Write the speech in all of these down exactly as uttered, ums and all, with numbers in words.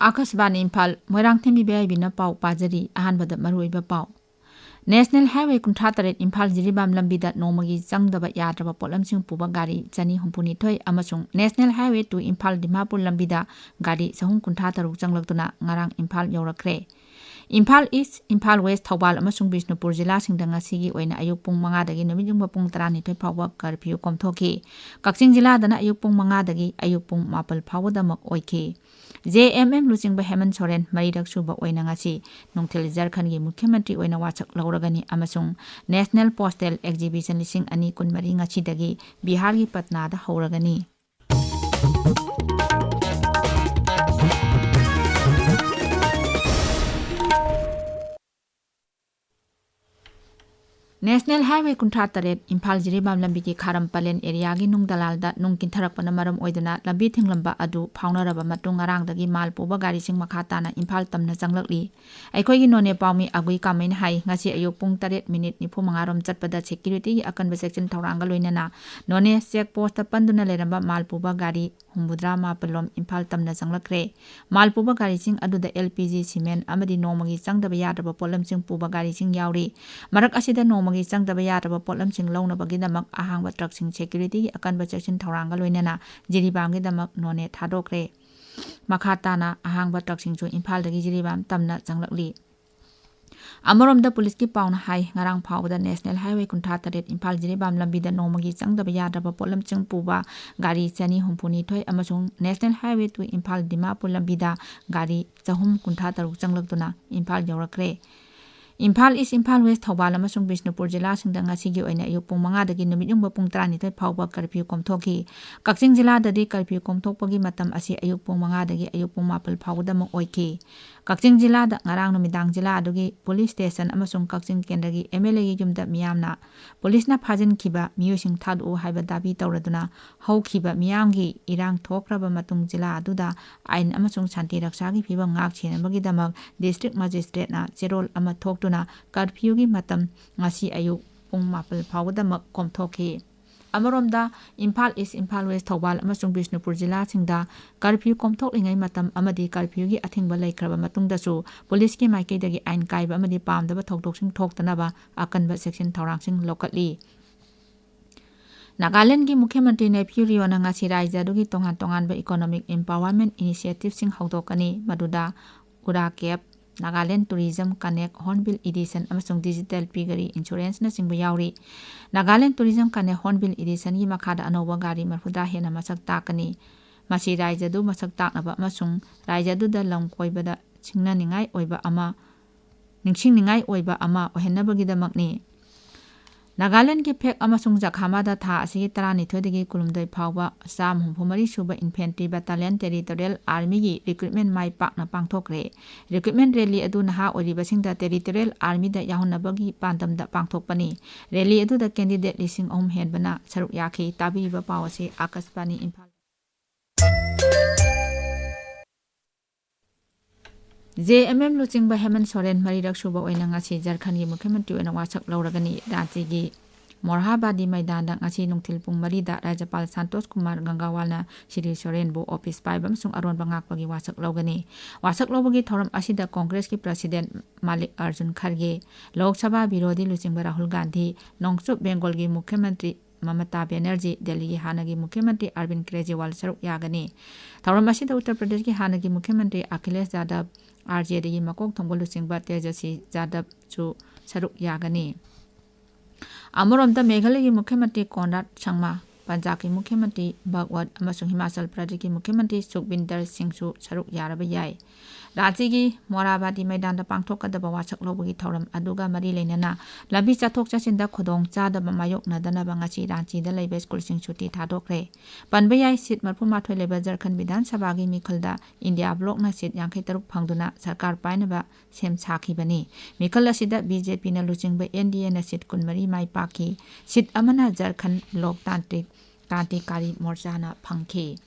ꯑꯥꯀꯥꯁꯕꯥꯅꯤ ꯏꯝꯐꯥꯜ, ꯃꯣꯏꯔꯥꯡꯊꯦꯝ ꯏꯕꯦꯌꯥꯏꯕꯤꯅ ꯄꯥꯎ ꯄꯥꯖꯔꯤ꯫ ꯑꯍꯥꯟꯕꯗ ꯃꯔꯨꯑꯣꯏꯕ ꯄꯥꯎ꯫ National Highway ꯀꯨꯟꯊ꯭ꯔꯥ ꯇꯔꯦꯠ ꯏꯝꯐꯥꯜ ꯖꯤꯔꯤꯕꯥꯝ ꯂꯝꯕꯤꯗ ꯅꯣꯡꯃꯒꯤ ꯆꯪꯗꯕ ꯌꯥꯗ꯭ꯔꯕ ꯄꯣꯠꯂꯝꯁꯤꯡ ꯄꯨꯕ ꯒꯥꯔꯤ ꯆꯅꯤ ꯍꯨꯝꯐꯨ ꯅꯤꯊꯣꯏ ꯑꯃꯁꯨꯡ National Highway two Imphal Dimapur ꯂꯝꯕꯤꯗ ꯒꯥꯔꯤ ꯆꯍꯨꯝ ꯀꯨꯟꯊ꯭ꯔꯥ ꯇꯔꯨꯛ ꯆꯪꯂꯛꯇꯨꯅ ꯉꯔꯥꯡ ꯏꯝꯐꯥꯜ ꯌꯧꯔꯛꯈ꯭ꯔꯦ꯫ ꯏꯝꯐꯥꯜ ꯏꯁ, ꯏꯝꯐꯥꯜ ꯋꯦꯁ, ꯊꯧꯕꯥꯜ ꯑꯃꯁꯨꯡ ꯕꯤꯁꯅꯨꯄꯨꯔ ꯖꯤꯂꯥꯁꯤꯡꯗ ꯉꯁꯤꯒꯤ ꯑꯣꯏꯅ ꯑꯌꯨꯛ ꯄꯨꯡ ꯃꯉꯥꯗꯒꯤ ꯅꯨꯃꯤꯠ ꯌꯨꯡꯕ ꯄꯨꯡ ꯇꯔꯥꯅꯤꯊꯣꯏ ꯐꯥꯎꯕ ꯀꯔꯐ꯭ꯌꯨ ꯀꯣꯝꯊꯣꯛꯈꯤ꯫ ꯀꯛꯆꯤꯡ ꯖꯤꯂꯥꯗꯅ ꯑꯌꯨꯛ ꯄꯨꯡ ꯃꯉꯥꯗꯒꯤ ꯑꯌꯨꯛ ꯄꯨꯡ ꯃꯥꯄꯜ ꯐꯥꯎꯕꯗꯃꯛ ꯑꯣꯏꯈꯤ꯫ ꯖꯦ ꯑꯦꯝ ꯑꯦꯝ ꯂꯨꯆꯤꯡꯕ ꯍꯦꯃꯟ ꯁꯣꯔꯦꯟ ꯃꯔꯤꯔꯛ ꯁꯨꯕ ꯑꯣꯏꯅ ꯉꯁꯤ ꯅꯨꯡꯊꯤꯜ ꯖꯔꯈꯟꯒꯤ ꯃꯨꯈ꯭ꯌ ꯃꯟꯇ꯭ꯔꯤ ꯑꯣꯏꯅ ꯋꯥꯁꯛ ꯂꯧꯔꯒꯅꯤ ꯑꯃꯁꯨꯡ National Postal Exhibition ꯂꯤꯁꯤꯡ ꯑꯅꯤ ꯀꯨꯟꯃꯔꯤ ꯉꯁꯤꯗꯒꯤ ꯕꯤꯍꯥꯔꯒꯤ ꯄꯠꯅꯥꯗ ꯍꯧꯔꯒꯅꯤ꯫ National Highway ꯀꯨꯟꯊ꯭ꯔꯥ ꯇꯔꯦꯠ ꯏꯝꯐꯥꯜ ꯖꯤꯔꯤꯕꯥꯝ ꯂꯝꯕꯤꯒꯤ ꯈꯥꯔꯝ ꯄꯂꯦꯟ ꯑꯦꯔꯤꯌꯥꯒꯤ ꯅꯨꯡ ꯗꯂꯥꯜꯗ ꯅꯨꯡ ꯀꯤꯟꯊꯔꯛꯄꯅ ꯃꯔꯝ ꯑꯣꯏꯗꯨꯅ ꯂꯝꯕꯤ ꯊꯤꯡꯂꯝꯕ ꯑꯗꯨ ꯐꯥꯎꯅꯔꯕ ꯃꯇꯨꯡ ꯉꯔꯥꯡꯗꯒꯤ ꯃꯥꯜ ꯄꯨꯕ ꯒꯥꯔꯤꯁꯤꯡ ꯃꯈꯥ ꯇꯥꯅ ꯏꯝꯐꯥꯜ ꯇꯝꯅ ꯆꯪꯂꯛꯂꯤ꯫ ꯑꯩꯈꯣꯏꯒꯤ ꯅꯣꯅꯦ ꯄꯥꯎꯃꯤ ꯑꯒꯨꯏ ꯀꯥꯃꯩꯅ ꯍꯥꯏ, ꯉꯁꯤ ꯑꯌꯨꯛ ꯄꯨꯡ ꯇꯔꯦꯠ ꯃꯤꯅꯤꯠ ꯅꯤꯐꯨ ꯃꯉꯥ ꯔꯣꯝ ꯆꯠꯄꯗ ꯁꯦꯀ꯭ꯌꯨꯔꯤꯇꯤꯒꯤ ꯑꯀꯟꯕ ꯆꯦꯛꯁꯤꯟ ꯊꯧꯔꯥꯡꯒ ꯂꯣꯏꯅꯅ ꯅꯣꯅꯦ ꯆꯦꯛ ꯄꯣꯁꯇ ꯄꯟꯗꯨꯅ ꯂꯩꯔꯝꯕ ꯃꯥꯜ ꯄꯨꯕ ꯒꯥꯔꯤ ꯍꯨꯝꯐꯨꯇꯔꯥ ꯃꯥꯄꯜ ꯂꯣꯝ ꯏꯝꯐꯥꯜ ꯇꯝꯅ ꯆꯪꯂꯛꯈ꯭ꯔꯦ꯫ ꯃꯥꯜ ꯄꯨꯕ ꯒꯥꯔꯤꯁꯤꯡ ꯑꯗꯨꯗ ꯑꯦꯜ ꯄꯤ ꯖꯤ, ꯁꯤꯃꯦꯟ ꯑꯃꯗꯤ ꯅꯣꯡꯃꯒꯤ ꯆꯪꯗꯕ ꯌꯥꯗ꯭ꯔꯕ ꯄꯣꯠꯂꯝꯁꯤꯡ ꯄꯨꯕ ꯒꯥꯔꯤꯁꯤꯡ ꯌꯥꯎꯔꯤ꯫ ꯃꯔꯛ ꯑꯁꯤꯗ ꯅꯣꯡꯃꯒꯤ ꯆꯪꯗꯕ ꯌꯥꯗ꯭ꯔꯕ ꯄꯣꯠꯂꯝꯁꯤꯡ ꯂꯧꯅꯕꯒꯤꯗꯃꯛ ꯑꯍꯥꯡꯕ ꯇ꯭ꯔꯛꯁꯤꯡ ꯁꯦꯀ꯭ꯌꯨꯔꯤꯇꯤꯒꯤ ꯑꯀꯟꯕ ꯆꯦꯛꯁꯤꯟ ꯊꯧꯔꯥꯡꯒ ꯂꯣꯏꯅꯅ ꯖꯤꯔꯤꯕꯥꯝꯒꯤꯗꯃꯛ ꯅꯣꯅꯦ ꯊꯥꯗꯣꯛꯈ꯭ꯔꯦ꯫ ꯃꯈꯥ ꯇꯥꯅ ꯑꯍꯥꯡꯕ ꯇ꯭ꯔꯛꯁꯤꯡꯁꯨ ꯏꯝꯐꯥꯜꯗꯒꯤ ꯖꯤꯔꯤꯕꯥꯝ ꯇꯝꯅ ꯆꯪꯂꯛꯂꯤ꯫ ꯑꯃꯔꯣꯝꯗ ꯄꯨꯂꯤꯁꯀꯤ ꯄꯥꯎꯅ ꯍꯥꯏ, ꯉꯔꯥꯡ ꯐꯥꯎꯕꯗ National Highway ꯀꯨꯟꯊ꯭ꯔꯥ ꯇꯔꯦꯠ ꯏꯝꯐꯥꯜ ꯖꯤꯔꯤꯕꯥꯝ ꯂꯝꯕꯤꯗ ꯅꯣꯡꯃꯒꯤ ꯆꯪꯗꯕ ꯌꯥꯗ꯭ꯔꯕ ꯄꯣꯠꯂꯝꯁꯤꯡ ꯄꯨꯕ ꯒꯥꯔꯤ ꯆꯅꯤ ꯍꯨꯝꯐꯨ ꯅꯤꯊꯣꯏ ꯑꯃꯁꯨꯡ National Highway two Imphal Dimapur ꯂꯝꯕꯤꯗ ꯒꯥꯔꯤ ꯆꯍꯨꯝ ꯀꯨꯟꯊ꯭ꯔꯥ ꯇꯔꯨꯛ ꯆꯪꯂꯛꯇꯨꯅ ꯏꯝꯐꯥꯜ ꯌꯧꯔꯛꯈ꯭ꯔꯦ꯫ ꯏꯝꯐꯥꯜ ꯏꯁ, ꯏꯝꯐꯥꯜ ꯋꯦꯁ, ꯊꯧꯕꯥꯜ ꯑꯃꯁꯨꯡ ꯕꯤꯁꯅꯨꯄꯨꯔ ꯖꯤꯂꯥꯁꯤꯡꯗ ꯉꯁꯤꯒꯤ ꯑꯣꯏꯅ ꯑꯌꯨꯛ ꯄꯨꯡ ꯃꯉꯥꯗꯒꯤ ꯅꯨꯃꯤꯠ ꯌꯨꯡꯕ ꯄꯨꯡ ꯇꯔꯥꯅꯤꯊꯣꯏ ꯐꯥꯎꯕ ꯀꯔꯐ꯭ꯌꯨ ꯀꯣꯝꯊꯣꯛꯈꯤ꯫ ꯀꯛꯆꯤꯡ ꯖꯤꯂꯥꯗꯗꯤ ꯀꯔꯐ꯭ꯌꯨ ꯀꯣꯝꯊꯣꯛꯄꯒꯤ ꯃꯇꯝ ꯑꯁꯤ ꯑꯌꯨꯛ ꯄꯨꯡ ꯃꯉꯥꯗꯒꯤ ꯑꯌꯨꯛ ꯄꯨꯡ ꯃꯥꯄꯜ ꯐꯥꯎꯕꯗꯃꯛ ꯑꯣꯏꯈꯤ꯫ ꯀꯛꯆꯤꯡ ꯖꯤꯂꯥꯗ ꯉꯔꯥꯡ ꯅꯨꯃꯤꯗꯥꯡ ꯖꯤꯂꯥ ꯑꯗꯨꯒꯤ ꯄꯨꯂꯤꯁ ꯁ꯭ꯇꯦꯁꯟ ꯑꯃꯁꯨꯡ ꯀꯛꯆꯤꯡ ꯀꯦꯟꯗ꯭ꯔꯒꯤ ꯑꯦꯝ ꯑꯦꯜ ꯑꯦꯒꯤ ꯌꯨꯝꯗ ꯃꯤꯌꯥꯝꯅ ꯄꯨꯂꯤꯁꯅ ꯐꯥꯖꯤꯟꯈꯤꯕ ꯃꯤꯑꯣꯏꯁꯤꯡ ꯊꯥꯗꯣꯛꯎ ꯍꯥꯏꯕ ꯗꯥꯕꯤ ꯇꯧꯔꯗꯨꯅ ꯍꯧꯈꯤꯕ ꯃꯤꯌꯥꯝꯒꯤ ꯏꯔꯥꯡ ꯊꯣꯛꯈ꯭ꯔꯕ ꯃꯇꯨꯡ ꯖꯤꯂꯥ ꯑꯗꯨꯗ ꯑꯥꯏꯟ ꯑꯃꯁꯨꯡ ꯁꯥꯟꯇꯤ ꯔꯛꯁꯥꯒꯤ ꯐꯤꯕꯝ ꯉꯥꯛ ꯁꯦꯟꯅꯕꯒꯤꯗꯃꯛ ꯗꯤꯁꯇ꯭ꯔꯤꯛ ꯃꯦꯖꯤꯁꯇ꯭ꯔꯦꯠꯅ ꯆꯦꯔꯣꯜ ꯑꯃ ꯊꯣꯛꯇꯨꯅ ꯀꯔꯐ꯭ꯌꯨꯒꯤ ꯃꯇꯝ ꯉꯁꯤ ꯑꯌꯨꯛ ꯄꯨꯡ ꯃꯥꯄꯜ ꯐꯥꯎꯕꯗꯃꯛ ꯀꯣꯝꯊꯣꯛꯈꯤ꯫ ꯑꯃꯔꯣꯝꯗ, ꯏꯝꯐꯥꯜ ꯏꯁ, ꯏꯝꯐꯥꯜ ꯋꯦꯁ, ꯊꯧꯕꯥꯜ ꯑꯃꯁꯨꯡ ꯕꯤꯁꯅꯨꯄꯨꯔ ꯖꯤꯂꯥꯁꯤꯡꯗ ꯀꯔꯐ꯭ꯌꯨ ꯀꯣꯝꯊꯣꯛꯂꯤꯉꯩ ꯃꯇꯝ ꯑꯃꯗꯤ ꯀꯔꯐ꯭ꯌꯨꯒꯤ ꯑꯊꯤꯡꯕ ꯂꯩꯈ꯭ꯔꯕ ꯃꯇꯨꯡꯗꯁꯨ ꯄꯨꯂꯤꯁꯀꯤ ꯃꯥꯏꯀꯩꯗꯒꯤ ꯑꯥꯏꯟ ꯀꯥꯏꯕ ꯑꯃꯗꯤ ꯄꯥꯝꯗꯕ ꯊꯧꯗꯣꯛꯁꯤꯡ ꯊꯣꯛꯇꯅꯕ ꯑꯀꯟꯕ ꯆꯦꯛꯁꯤꯟ ꯊꯧꯔꯥꯡꯁꯤꯡ ꯂꯧꯈꯠꯂꯤ꯫ ꯅꯥꯒꯥꯂꯦꯟꯗꯒꯤ ꯃꯨꯈ꯭ꯌ ꯃꯟꯇ꯭ꯔꯤ ꯅꯦꯐ꯭ꯌꯨ ꯔꯤꯑꯣꯅ ꯉꯁꯤ ꯔꯥꯖ꯭ꯌ ꯑꯗꯨꯒꯤ ꯇꯣꯉꯥꯟ ꯇꯣꯉꯥꯟꯕ economic empowerment initiativeꯁꯤꯡ ꯍꯧꯗꯣꯛꯀꯅꯤ, ꯃꯗꯨꯗ ꯎꯔꯥ ꯀꯦꯕ, Nagaland Tourism Connect Hornbill Edition ꯑꯃꯁꯨꯡ digital piggery insuranceꯅꯆꯤꯡꯕ ꯌꯥꯎꯔꯤ꯫ ꯅꯥꯒꯥꯂꯦꯟꯗ Tourism Connect Hornbill Editionꯒꯤ ꯃꯈꯥꯗ ꯑꯅꯧꯕ ꯒꯥꯔꯤ ꯃꯔꯤꯐꯨꯇꯔꯥ ꯍꯦꯟꯅ ꯃꯁꯛ ꯇꯥꯛꯀꯅꯤ꯫ ꯃꯁꯤ ꯔꯥꯖ꯭ꯌ ꯑꯗꯨ ꯃꯁꯛ ꯇꯥꯛꯅꯕ ꯑꯃꯁꯨꯡ ꯔꯥꯖ꯭ꯌ ꯑꯗꯨꯗ ꯂꯝ ꯀꯣꯏꯕꯗ ꯁꯤꯡꯅꯅꯤꯡꯉꯥꯏ ꯑꯣꯏꯕ ꯑꯃ, ꯅꯤꯡꯁꯤꯡꯅꯤꯡꯉꯥꯏ ꯑꯣꯏꯕ ꯑꯃ ꯑꯣꯏꯍꯟꯅꯕꯒꯤꯗꯃꯛꯅꯤ꯫ ꯅꯥꯒꯥꯂꯦꯟꯗꯒꯤ ꯐꯦꯛ ꯑꯃꯁꯨꯡ ꯖꯈꯥꯃꯥꯗ ꯊꯥ ꯑꯁꯤꯒꯤ ꯇꯔꯥꯅꯤꯊꯣꯏꯗꯒꯤ ꯀꯨꯟꯍꯨꯝꯗꯣꯏ ꯐꯥꯎꯕ ꯆꯥꯝꯃ ꯍꯨꯝꯐꯨ ꯃꯔꯤ ꯁꯨꯕ Infantry Battalion Territorial Armyꯒꯤ recruitment ꯃꯥꯏ ꯄꯥꯛꯅ ꯄꯥꯡꯊꯣꯛꯈ꯭ꯔꯦ꯫ Recruitment rally ꯑꯗꯨ ꯅꯍꯥ ꯑꯣꯏꯔꯤꯕꯁꯤꯡꯗ Territorial Armyꯗ ꯌꯥꯎꯍꯟꯅꯕꯒꯤ ꯄꯥꯟꯗꯝꯗ ꯄꯥꯡꯊꯣꯛꯄꯅꯤ꯫ Rally ꯑꯗꯨꯗ candidate ꯂꯤꯁꯤꯡ ꯑꯍꯨꯝ ꯍꯦꯟꯕꯅ ꯁꯔꯨꯛ ꯌꯥꯈꯤ꯫ ꯇꯥꯕꯤꯔꯤꯕ ꯄꯥꯎ ꯑꯁꯤ ꯑꯀꯥꯁꯕꯥꯅꯤ ꯏꯝꯐꯥꯜ꯫ JMM ꯂꯨꯆꯤꯡꯕ ꯍꯦꯃꯟ ꯁꯣꯔꯦꯟ ꯃꯔꯤꯔꯛ ꯁꯨꯕ ꯑꯣꯏꯅ ꯉꯁꯤ ꯖꯔꯈꯟꯒꯤ ꯃꯨꯈ꯭ꯌ ꯃꯟꯇ꯭ꯔꯤ ꯑꯣꯏꯅ ꯋꯥꯁꯛ ꯂꯧꯔꯒꯅꯤ꯫ ꯔꯥꯟꯆꯤꯒꯤ ꯃꯣꯔꯍꯥꯕꯥꯗꯤ ꯃꯩꯗꯥꯟꯗ ꯉꯁꯤ ꯅꯨꯡꯊꯤꯜ ꯄꯨꯡ ꯃꯔꯤꯗ ꯔꯥꯖ꯭ꯌꯄꯥꯜ ꯁꯥꯟꯇꯣꯁ ꯀꯨꯃꯥꯔ ꯒꯪꯒꯥꯋꯥꯜꯅ ꯁ꯭ꯔꯤ ꯁꯣꯔꯦꯟꯕꯨ ꯑꯣꯐꯤꯁ ꯄꯥꯏꯕ ꯑꯃꯁꯨꯡ ꯑꯔꯣꯟꯕ ꯉꯥꯛꯄꯒꯤ ꯋꯥꯁꯛ ꯂꯧꯒꯅꯤ꯫ ꯋꯥꯁꯛ ꯂꯧꯕꯒꯤ ꯊꯧꯔꯝ ꯑꯁꯤꯗ ꯀꯣꯡꯒ꯭ꯔꯦꯁꯀꯤ ꯄ꯭ꯔꯁꯤꯗꯦꯟ ꯃꯥꯂꯤꯛ ꯑꯔꯖꯨꯟ ꯈꯔꯒꯦ, ꯂꯣꯛ ꯁꯚꯥ ꯕꯤꯔꯣꯙꯤ ꯂꯨꯆꯤꯡꯕ ꯔꯥꯍꯨꯜ ꯒꯥꯟꯙꯤ, ꯅꯣꯡꯆꯨꯞ ꯕꯦꯡꯒꯣꯜꯒꯤ ꯃꯨꯈ꯭ꯌ ꯃꯟꯇ꯭ꯔꯤ ꯃꯃꯇꯥ ꯕꯦꯅꯔꯖꯤ, ꯗꯦꯜꯂꯤꯒꯤ ꯍꯥꯟꯅꯒꯤ ꯃꯨꯈ꯭ꯌ ꯃꯟꯇ꯭ꯔꯤ ꯑꯔꯕꯤꯟ ꯀ꯭ꯔꯦꯖꯤꯋꯥꯜ ꯁꯔꯨꯛ ꯌꯥꯒꯅꯤ꯫ ꯊꯧꯔꯝ ꯑꯁꯤꯗ ꯎꯠꯇꯔ ꯄ꯭ꯔꯗꯦꯁꯀꯤ ꯍꯥꯟꯅꯒꯤ ꯃꯨꯈ꯭ꯌ ꯃꯟꯇ꯭ꯔꯤ ꯑꯈꯤꯂꯦꯁ ꯌꯥꯗꯕ, RJDꯒꯤ ꯃꯀꯣꯛ ꯊꯣꯡꯕ ꯂꯨꯆꯤꯡꯕ ꯇꯦꯖꯁ꯭ꯔꯤ ꯌꯥꯗꯕꯁꯨ ꯁꯔꯨꯛ ꯌꯥꯒꯅꯤ꯫ ꯑꯃꯔꯣꯝꯗ, ꯃꯦꯘꯥꯂꯌꯒꯤ ꯃꯨꯈ꯭ꯌ ꯃꯟꯇ꯭ꯔꯤ ꯀꯣꯟꯔꯥꯗ ꯁꯪꯃꯥ, ꯄꯟꯖꯥꯕꯀꯤ ꯃꯨꯈ꯭ꯌ ꯃꯟꯇ꯭ꯔꯤ ꯚꯒꯋꯠ ꯑꯃꯁꯨꯡ ꯍꯤꯃꯥꯆꯜ ꯄ꯭ꯔꯗꯦꯁꯀꯤ ꯃꯨꯈ꯭ꯌ ꯃꯟꯇ꯭ꯔꯤ ꯁꯨꯈꯕꯤꯟꯗꯔ ꯁꯤꯡꯁꯨ ꯁꯔꯨꯛ ꯌꯥꯔꯕ ꯌꯥꯏ꯫ ꯔꯥꯟꯆꯤꯒꯤ ꯃꯣꯔꯥꯕꯥꯗꯤ ꯃꯩꯗꯥꯟꯗ ꯄꯥꯡꯊꯣꯛꯀꯗꯕ ꯋꯥꯁꯛ ꯂꯧꯕꯒꯤ ꯊꯧꯔꯝ ꯑꯗꯨꯒ ꯃꯔꯤ ꯂꯩꯅꯅ ꯂꯝꯕꯤ ꯆꯠꯊꯣꯛ ꯆꯠꯁꯤꯟꯗ ꯈꯨꯗꯣꯡ ꯆꯥꯗꯕ ꯃꯥꯌꯣꯛꯅꯗꯅꯕ ꯉꯁꯤ ꯔꯥꯟꯆꯤꯗ ꯂꯩꯕ ꯁ꯭ꯀꯨꯜꯁꯤꯡ ꯁꯨꯇꯤ ꯊꯥꯗꯣꯛꯈ꯭ꯔꯦ꯫ ꯄꯟꯕ ꯌꯥꯏ, ꯁꯤꯠ ꯃꯔꯤꯐꯨ ꯃꯥꯊꯣꯏ ꯂꯩꯕ ꯖꯔꯈꯟ ꯕꯤꯙꯥꯟ ꯁꯚꯥꯒꯤ ꯃꯤꯈꯜꯗ ꯏꯟꯗꯤꯌꯥ ꯕ꯭ꯂꯣꯛꯅ ꯁꯤꯠ ꯌꯥꯡꯈꯩ ꯇꯔꯨꯛ ꯐꯪꯗꯨꯅ ꯁꯔꯀꯥꯔ ꯄꯥꯏꯅꯕ ꯁꯦꯝ ꯁꯥꯈꯤꯕꯅꯤ꯫ ꯃꯤꯈꯜ ꯑꯁꯤꯗ BJPꯅ ꯂꯨꯆꯤꯡꯕ NDAꯅ ꯁꯤꯠ ꯀꯨꯟꯃꯔꯤ ꯃꯥꯏ ꯄꯥꯛꯈꯤ꯫ ꯁꯤꯠ ꯑꯃꯅ ꯖꯔꯈꯟ ꯂꯣꯛ ꯇꯥꯟꯇ꯭ꯔꯤꯛ ꯀ꯭ꯔꯥꯟꯇꯤꯀꯥꯔꯤ ꯃꯣꯔꯆꯥꯅ ꯐꯪꯈꯤ꯫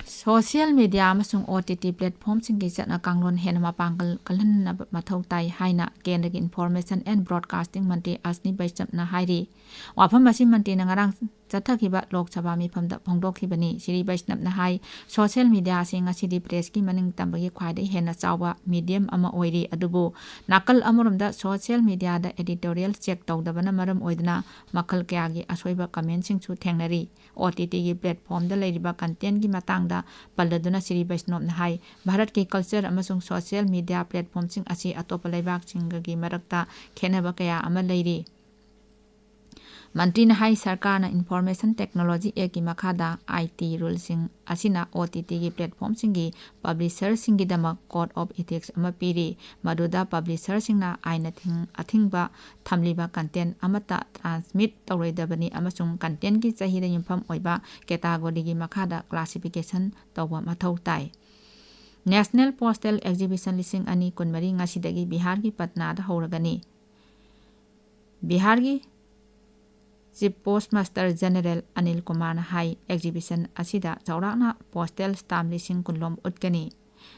ꯁꯣꯁꯤꯌꯦꯜ ꯃꯤꯗꯤꯌꯥ ꯑꯃꯁꯨꯡ ꯑꯣ ꯇꯤ ꯇꯤ ꯄ꯭ꯂꯦꯠꯐꯣꯝꯁꯤꯡꯒꯤ ꯆꯠꯅ ꯀꯥꯡꯂꯣꯟ ꯍꯦꯟꯅ ꯃꯄꯥꯡꯒꯜ ꯀꯜꯍꯟꯅꯕ ꯃꯊꯧ ꯇꯥꯏ ꯍꯥꯏꯅ ꯀꯦꯟꯗ꯭ꯔꯒꯤ ꯏꯟꯐꯣꯔꯃꯦꯁꯟ ꯑꯦꯟ ꯕ꯭ꯔꯣꯗꯀꯥꯁꯇꯤꯡ ꯃꯟꯇ꯭ꯔꯤ ꯑꯁꯅꯤ ꯕꯩꯁꯅꯞꯅ ꯍꯥꯏꯔꯤ꯫ ꯋꯥꯐꯝ ꯑꯁꯤ ꯃꯟꯇ꯭ꯔꯤꯅ ꯉꯔꯥꯡ ꯆꯠꯊꯈꯤꯕ ꯂꯣꯛ ꯁꯚꯥ ꯃꯤꯐꯝꯗ ꯐꯣꯡꯗꯣꯛꯈꯤꯕꯅꯤ꯫ ꯁ꯭ꯔꯤ ꯕꯩꯁꯅꯞꯅ ꯍꯥꯏ, ꯁꯣꯁꯤꯌꯦꯜ ꯃꯤꯗꯤꯌꯥ ꯑꯁꯤ ꯉꯁꯤꯗꯤ ꯄ꯭ꯔꯦꯁꯀꯤ ꯃꯅꯤꯡ ꯇꯝꯕꯒꯤ ꯈ꯭ꯋꯥꯏꯗꯒꯤ ꯍꯦꯟꯅ ꯆꯥꯎꯕ ꯃꯤꯗꯤꯌꯝ ꯑꯃ ꯑꯣꯏꯔꯤ꯫ ꯑꯗꯨꯕꯨ ꯅꯥꯀꯜ ꯑꯃꯔꯣꯝꯗ ꯁꯣꯁꯤꯌꯦꯜ ꯃꯤꯗꯤꯌꯥꯗ ꯑꯦꯗꯤꯇꯣꯔꯤꯌꯦꯜ ꯆꯦꯛ ꯇꯧꯗꯕꯅ ꯃꯔꯝ ꯑꯣꯏꯗꯨꯅ ꯃꯈꯜ ꯀꯌꯥꯒꯤ ꯑꯁꯣꯏꯕ ꯀꯃꯦꯟꯁꯤꯡꯁꯨ ꯊꯦꯡꯅꯔꯤ꯫ ꯑꯣ ꯇꯤ ꯇꯤꯒꯤ ꯄ꯭ꯂꯦꯠꯐꯣꯝꯗ ꯂꯩꯔꯤꯕ ꯀꯟꯇꯦꯟꯒꯤ ꯃꯇꯥꯡꯗ ꯄꯜꯂꯗꯨꯅ ꯁ꯭ꯔꯤ ꯕꯩꯁꯅꯣꯞꯅ ꯍꯥꯏ, ꯚꯥꯔꯠꯀꯤ ꯀꯜꯆꯔ ꯑꯃꯁꯨꯡ ꯁꯣꯁꯤꯌꯦꯜ ꯃꯤꯗꯤꯌꯥ ꯄ꯭ꯂꯦꯠꯐꯣꯝꯁꯤꯡ ꯑꯁꯤ ꯑꯇꯣꯞꯄ ꯂꯩꯕꯥꯛꯁꯤꯡꯒꯒꯤ ꯃꯔꯛꯇ ꯈꯦꯠꯅꯕ ꯀꯌꯥ ꯑꯃ ꯂꯩꯔꯤ꯫ ꯃꯟꯇ꯭ꯔꯤꯅ ꯍꯥꯏ, ꯁꯔꯀꯥꯔꯅ ꯏꯟꯐꯣꯔꯃꯦꯁꯟ ꯇꯦꯛꯅꯣꯂꯣꯖꯤ ꯑꯦꯛꯀꯤ ꯃꯈꯥꯗ ꯑꯥꯏ ꯇꯤ ꯔꯨꯜꯁꯤꯡ ꯑꯁꯤꯅ ꯑꯣ ꯇꯤ ꯇꯤꯒꯤ ꯄ꯭ꯂꯦꯠꯐꯣꯝꯁꯤꯡꯒꯤ ꯄꯕ꯭ꯂꯤꯁꯔꯁꯤꯡꯒꯤꯗꯃꯛ ꯀꯣꯗ ꯑꯣꯐ ꯏꯊꯤꯛꯁ ꯑꯃ ꯄꯤꯔꯤ, ꯃꯗꯨꯗ ꯄꯕ꯭ꯂꯤꯁꯔꯁꯤꯡꯅ ꯑꯥꯏꯟꯅ ꯊꯤꯡ-, ꯑꯊꯤꯡꯕ ꯊꯝꯂꯤꯕ ꯀꯟꯇꯦꯟ ꯑꯃꯠꯇ ꯇ꯭ꯔꯥꯟꯁꯃꯤꯠ ꯇꯧꯔꯣꯏꯗꯕꯅꯤ ꯑꯃꯁꯨꯡ ꯀꯟꯇꯦꯟꯒꯤ ꯆꯍꯤꯗ ꯌꯨꯝꯐꯝ ꯑꯣꯏꯕ ꯀꯦꯇꯥꯒꯣꯔꯤꯒꯤ ꯃꯈꯥꯗ ꯀ꯭ꯂꯥꯁꯤꯐꯤꯀꯦꯁꯟ ꯇꯧꯕ ꯃꯊꯧ ꯇꯥꯏ꯫ ꯅꯦꯁꯅꯦꯜ ꯄꯣꯁꯇꯦꯜ ꯑꯦꯛꯖꯤꯕꯤꯁꯟ ꯂꯤꯁꯤꯡ ꯑꯅꯤ ꯀꯨꯟꯃꯔꯤ ꯉꯁꯤꯗꯒꯤ ꯕꯤꯍꯥꯔꯒꯤ ꯄꯠꯅꯥꯗ ꯍꯧꯔꯒꯅꯤ꯫ ꯕꯤꯍꯥꯔꯒꯤ ꯆꯤꯐ ꯄꯣꯁ ꯃꯥꯁꯇꯔ ꯖꯦꯅꯦꯔꯦꯜ ꯑꯅꯤꯜ ꯀꯨꯃꯥꯔꯅ ꯍꯥꯏ, ꯑꯦꯛꯖꯤꯕꯤꯁꯟ ꯑꯁꯤꯗ ꯆꯥꯎꯔꯥꯛꯅ ꯄꯣꯁꯇꯦꯜ ꯁ꯭ꯇꯥꯝ ꯂꯤꯁꯤꯡ ꯀꯨꯟꯂꯣꯝ ꯎꯠꯀꯅꯤ꯫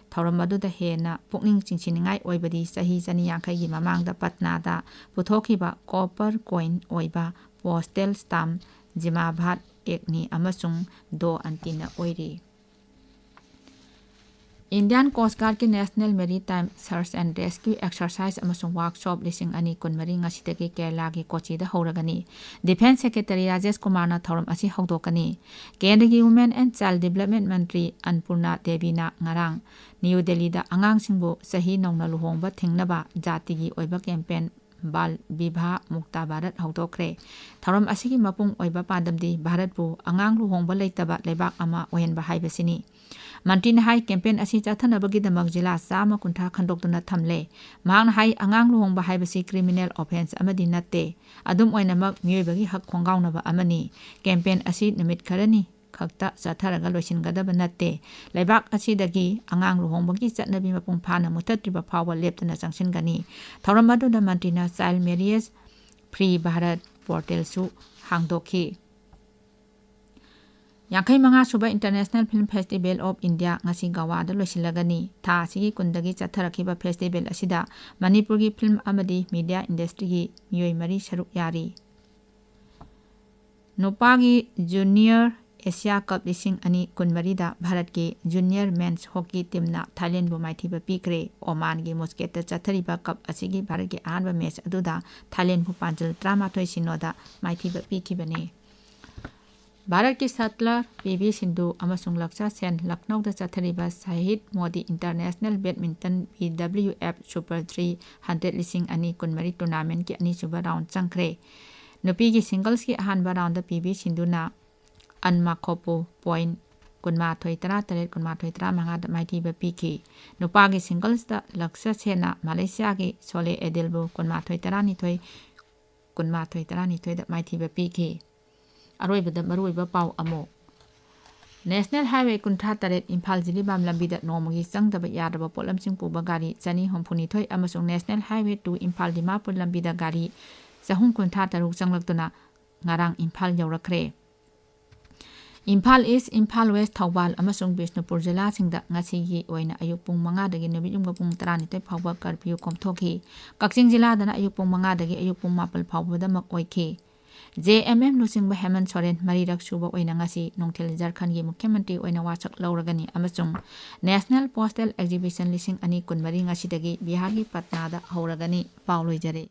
ꯊꯧꯔꯝ ꯑꯗꯨꯗ ꯍꯦꯟꯅ ꯄꯨꯛꯅꯤꯡ ꯆꯤꯡꯁꯤꯟꯅꯤꯡꯉꯥꯏ ꯑꯣꯏꯕꯗꯤ ꯆꯍꯤ ꯆꯅꯤ ꯌꯥꯡꯈꯩꯒꯤ ꯃꯃꯥꯡꯗ ꯄꯠꯅꯥꯗ ꯄꯨꯊꯣꯛꯈꯤꯕ ꯀꯣꯄꯔ ꯀꯣꯏꯟ ꯑꯣꯏꯕ ꯄꯣꯁꯇꯦꯜ ꯁ꯭ꯇꯥꯝ ꯖꯤꯃꯥꯚꯥꯠ ꯑꯦꯛꯅꯤ ꯑꯃꯁꯨꯡ ꯗꯣ ꯑꯟꯇꯤꯅ ꯑꯣꯏꯔꯤ꯫ ꯏꯟꯗꯤꯌꯥꯟ ꯀꯣꯁ ꯒꯥꯔꯗꯀꯤ national maritime search and rescue exercise ꯑꯃꯁꯨꯡ ꯋꯥꯔꯛꯁꯣꯞ ꯂꯤꯁꯤꯡ ꯑꯅꯤ ꯀꯨꯟꯃꯔꯤ ꯉꯁꯤꯗꯒꯤ ꯀꯦꯔꯂꯥꯒꯤ ꯀꯣꯆꯤꯗ ꯍꯧꯔꯒꯅꯤ꯫ ꯗꯤꯐꯦꯟꯁ ꯁꯦꯀ꯭ꯔꯦꯇꯔꯤ ꯔꯥꯖꯦꯁ ꯀꯨꯃꯥꯔꯅ ꯊꯧꯔꯝ ꯑꯁꯤ ꯍꯧꯗꯣꯛꯀꯅꯤ꯫ ꯀꯦꯟꯗ꯭ꯔꯒꯤ ꯋꯨꯃꯦꯟ ꯑꯦꯟ ꯆꯥꯏꯜ ꯗꯤꯕꯂꯞꯃꯦꯟ ꯃꯟꯇ꯭ꯔꯤ ꯑꯟꯄꯨꯔꯅꯥ ꯗꯦꯕꯤꯅ ꯉꯔꯥꯡ ꯅ꯭ꯌꯨ ꯗꯦꯜꯂꯤꯗ ꯑꯉꯥꯡꯁꯤꯡꯕꯨ ꯆꯍꯤ ꯅꯧꯅ ꯂꯨꯍꯣꯡꯕ ꯊꯤꯡꯅꯕ ꯖꯥꯇꯤꯒꯤ ꯑꯣꯏꯕ ꯀꯦꯝꯄꯦꯟ ꯕꯥꯜ ꯕꯤꯚꯥ ꯃꯨꯛꯇꯥ ꯚꯥꯔꯠ ꯍꯧꯗꯣꯛꯈ꯭ꯔꯦ꯫ ꯊꯧꯔꯝ ꯑꯁꯤꯒꯤ ꯃꯄꯨꯡ ꯑꯣꯏꯕ ꯄꯥꯟꯗꯝꯗꯤ ꯚꯥꯔꯠꯄꯨ ꯑꯉꯥꯡ ꯂꯨꯍꯣꯡꯕ ꯂꯩꯇꯕ ꯂꯩꯕꯥꯛ ꯑꯃ ꯑꯣꯏꯍꯟꯕ ꯍꯥꯏꯕꯁꯤꯅꯤ꯫ ꯃꯟꯇ꯭ꯔꯤꯅ ꯍꯥꯏ, ꯀꯦꯝꯄꯦꯟ ꯑꯁꯤ ꯆꯠꯊꯅꯕꯒꯤꯗꯃꯛ ꯖꯤꯂꯥ ꯆꯥꯝꯃ ꯀꯨꯟꯊ꯭ꯔꯥ ꯈꯟꯗꯣꯛꯇꯨꯅ ꯊꯝꯂꯦ꯫ ꯃꯍꯥꯛꯅ ꯍꯥꯏ, ꯑꯉꯥꯡ ꯂꯨꯍꯣꯡꯕ ꯍꯥꯏꯕꯁꯤ ꯀ꯭ꯔꯤꯃꯤꯅꯦꯜ ꯑꯣꯐꯦꯟꯁ ꯑꯃꯗꯤ ꯅꯠꯇꯦ꯫ ꯑꯗꯨꯝ ꯑꯣꯏꯅꯃꯛ, ꯃꯤꯑꯣꯏꯕꯒꯤ ꯍꯛ ꯈꯣꯡꯒꯥꯎꯅꯕ ꯑꯃꯅꯤ꯫ ꯀꯦꯝꯄꯦꯟ ꯑꯁꯤ ꯅꯨꯃꯤꯠ ꯈꯔꯅꯤ ꯈꯛꯇ ꯆꯠꯊꯔꯒ ꯂꯣꯏꯁꯤꯟꯒꯗꯕ ꯅꯠꯇꯦ꯫ ꯂꯩꯕꯥꯛ ꯑꯁꯤꯗꯒꯤ ꯑꯉꯥꯡ ꯂꯨꯍꯣꯡꯕꯒꯤ ꯆꯠꯅꯕꯤ ꯃꯄꯨꯡ ꯐꯥꯅ ꯃꯨꯠꯊꯠꯇ꯭ꯔꯤꯕ ꯐꯥꯎꯕ ꯂꯦꯞꯇꯅ ꯆꯪꯁꯤꯟꯒꯅꯤ꯫ ꯊꯧꯔꯝ ꯑꯗꯨꯗ ꯃꯟꯇ꯭ꯔꯤꯅ ꯆꯥꯏꯜ ꯃꯦꯔꯤꯌꯦꯖ ꯐ꯭ꯔꯤ ꯚꯥꯔꯠ ꯄꯣꯔꯇꯦꯜꯁꯨ ꯍꯥꯡꯗꯣꯛꯈꯤ꯫ ꯌꯥꯡꯈꯩ ꯃꯉꯥ ꯁꯨꯕ International Film Festival of India ꯉꯁꯤ ꯒꯋꯥꯗ ꯂꯣꯏꯁꯤꯜꯂꯒꯅꯤ꯫ ꯊꯥ ꯑꯁꯤꯒꯤ ꯀꯨꯟꯗꯒꯤ ꯆꯠꯊꯔꯛꯈꯤꯕ festival ꯑꯁꯤꯗ ꯃꯅꯤꯄꯨꯔꯒꯤ film ꯑꯃꯗꯤ media industryꯒꯤ ꯃꯤꯑꯣꯏ ꯃꯔꯤ ꯁꯔꯨꯛ ꯌꯥꯔꯤ꯫ ꯅꯨꯄꯥꯒꯤ Junior Asia Cup ꯂꯤꯁꯤꯡ ꯑꯅꯤ ꯀꯨꯟꯃꯔꯤꯗ ꯚꯥꯔꯠꯀꯤ Junior Men's Hockey teamꯅ ꯊꯥꯏꯂꯦꯟꯕꯨ ꯃꯥꯏꯊꯤꯕ ꯄꯤꯈ꯭ꯔꯦ꯫ ꯑꯣꯃꯥꯟꯒꯤ ꯃꯨꯁꯀꯦꯠꯇ ꯆꯠꯊꯔꯤꯕ cup ꯑꯁꯤꯒꯤ ꯚꯥꯔꯠꯀꯤ ꯑꯍꯥꯟꯕ match ꯑꯗꯨꯗ ꯊꯥꯏꯂꯦꯟꯕꯨ ꯄꯥꯟꯖꯜ ꯇꯔꯥꯃꯥꯊꯣꯏ ꯁꯤꯅꯣꯗ ꯃꯥꯏꯊꯤꯕ ꯄꯤꯈꯤꯕꯅꯤ꯫ ꯚꯥꯔꯠꯀꯤ shutler ꯄꯤ ꯚꯤ ꯁꯤꯟꯙꯨ ꯑꯃꯁꯨꯡ ꯂꯛꯁꯥ ꯁꯦꯟ ꯂꯈꯅꯧꯗ ꯆꯠꯊꯔꯤꯕ ꯁꯍꯤꯗ Modi International Badminton B W F Super three hundred ꯂꯤꯁꯤꯡ ꯑꯅꯤ ꯀꯨꯟꯃꯔꯤ tournamentꯀꯤ ꯑꯅꯤꯁꯨꯕ round ꯆꯪꯈ꯭ꯔꯦ꯫ ꯅꯨꯄꯤꯒꯤ singlesꯀꯤ ꯑꯍꯥꯟꯕ roundꯗ ꯄꯤ ꯚꯤ ꯁꯤꯟꯙꯨꯅ ꯑꯟ ꯃꯥꯈꯣꯄꯨ point ꯀꯨꯟꯃꯥꯊꯣꯏ ꯇꯔꯥꯇꯔꯦꯠ, ꯀꯨꯟꯃꯥꯊꯣꯏ ꯇꯔꯥꯃꯉꯥꯗ ꯃꯥꯏꯊꯤꯕ ꯄꯤꯈꯤ꯫ ꯅꯨꯄꯥꯒꯤ singlesꯇ ꯂꯛꯁꯥ ꯁꯦꯟꯅ ꯃꯂꯦꯁꯤꯌꯥꯒꯤ ꯁꯣꯂꯦ ꯑꯦꯗꯤꯜꯕꯨ ꯀꯨꯟꯃꯥꯊꯣꯏ ꯇꯔꯥꯅꯤꯊꯣꯏ, ꯀꯨꯟꯃꯥꯊꯣꯏ ꯇꯔꯥꯅꯤꯊꯣꯏꯗ ꯃꯥꯏꯊꯤꯕ ꯄꯤꯈꯤ꯫ ꯑꯔꯣꯏꯕꯗ ꯃꯔꯨꯑꯣꯏꯕ ꯄꯥꯎ ꯑꯃꯨꯛ꯫ National Highway ꯀꯨꯟꯊ꯭ꯔꯥ ꯇꯔꯦꯠ ꯏꯝꯐꯥꯜ ꯖꯤꯔꯤꯕꯥꯝ ꯂꯝꯕꯤꯗ ꯅꯣꯡꯃꯒꯤ ꯆꯪꯗꯕ ꯌꯥꯗ꯭ꯔꯕ ꯄꯣꯠꯂꯝꯁꯤꯡ ꯄꯨꯕ ꯒꯥꯔꯤ ꯆꯅꯤ ꯍꯨꯝꯐꯨ ꯅꯤꯊꯣꯏ ꯑꯃꯁꯨꯡ National Highway two Imphal Dimapur ꯂꯝꯕꯤꯗ ꯒꯥꯔꯤ ꯆꯍꯨꯝ ꯀꯨꯟꯊ꯭ꯔꯥ ꯇꯔꯨꯛ ꯆꯪꯂꯛꯇꯨꯅ ꯉꯔꯥꯡ ꯏꯝꯐꯥꯜ ꯌꯧꯔꯛꯈ꯭ꯔꯦ꯫ ꯏꯝꯐꯥꯜ East, ꯏꯝꯐꯥꯜ West, ꯊꯧꯕꯥꯜ ꯑꯃꯁꯨꯡ ꯕꯤꯁꯅꯨꯄꯨꯔ ꯖꯤꯂꯥꯁꯤꯡꯗ ꯉꯁꯤꯒꯤ ꯑꯣꯏꯅ ꯑꯌꯨꯛ ꯄꯨꯡ ꯃꯉꯥꯗꯒꯤ ꯅꯨꯃꯤꯠ ꯌꯨꯝꯒ ꯄꯨꯡ ꯇꯔꯥꯅꯤꯊꯣꯏ ꯐꯥꯎꯕ curfew ꯀꯣꯝꯊꯣꯛꯈꯤ꯫ ꯀꯛꯆꯤꯡ ꯖꯤꯂꯥꯗꯅ ꯑꯌꯨꯛ ꯄꯨꯡ ꯃꯉꯥꯗꯒꯤ ꯑꯌꯨꯛ ꯄꯨꯡ ꯃꯥꯄꯜ ꯐꯥꯎꯕꯗꯃꯛ ꯑꯣꯏꯈꯤ꯫ J M M ꯂꯨꯆꯤꯡꯕ ꯍꯦꯃꯟ ꯁꯣꯔꯦꯟ ꯃꯔꯤꯔꯛ ꯁꯨꯕ ꯑꯣꯏꯅ ꯉꯁꯤ ꯅꯨꯡꯊꯤꯜ ꯖꯔꯈꯟꯒꯤ ꯃꯨꯈ꯭ꯌ ꯃꯟꯇ꯭ꯔꯤ ꯑꯣꯏꯅ ꯋꯥꯁꯛ ꯂꯧꯔꯒꯅꯤ ꯑꯃꯁꯨꯡ National Postal Exhibition ꯂꯤꯁꯤꯡ ꯑꯅꯤ ꯀꯨꯟꯃꯔꯤ ꯉꯁꯤꯗꯒꯤ ꯕꯤꯍꯥꯔꯒꯤ ꯄꯠꯅꯥꯗ ꯍꯧꯔꯒꯅꯤ꯫ ꯄꯥꯎ ꯂꯣꯏꯖꯔꯦ꯫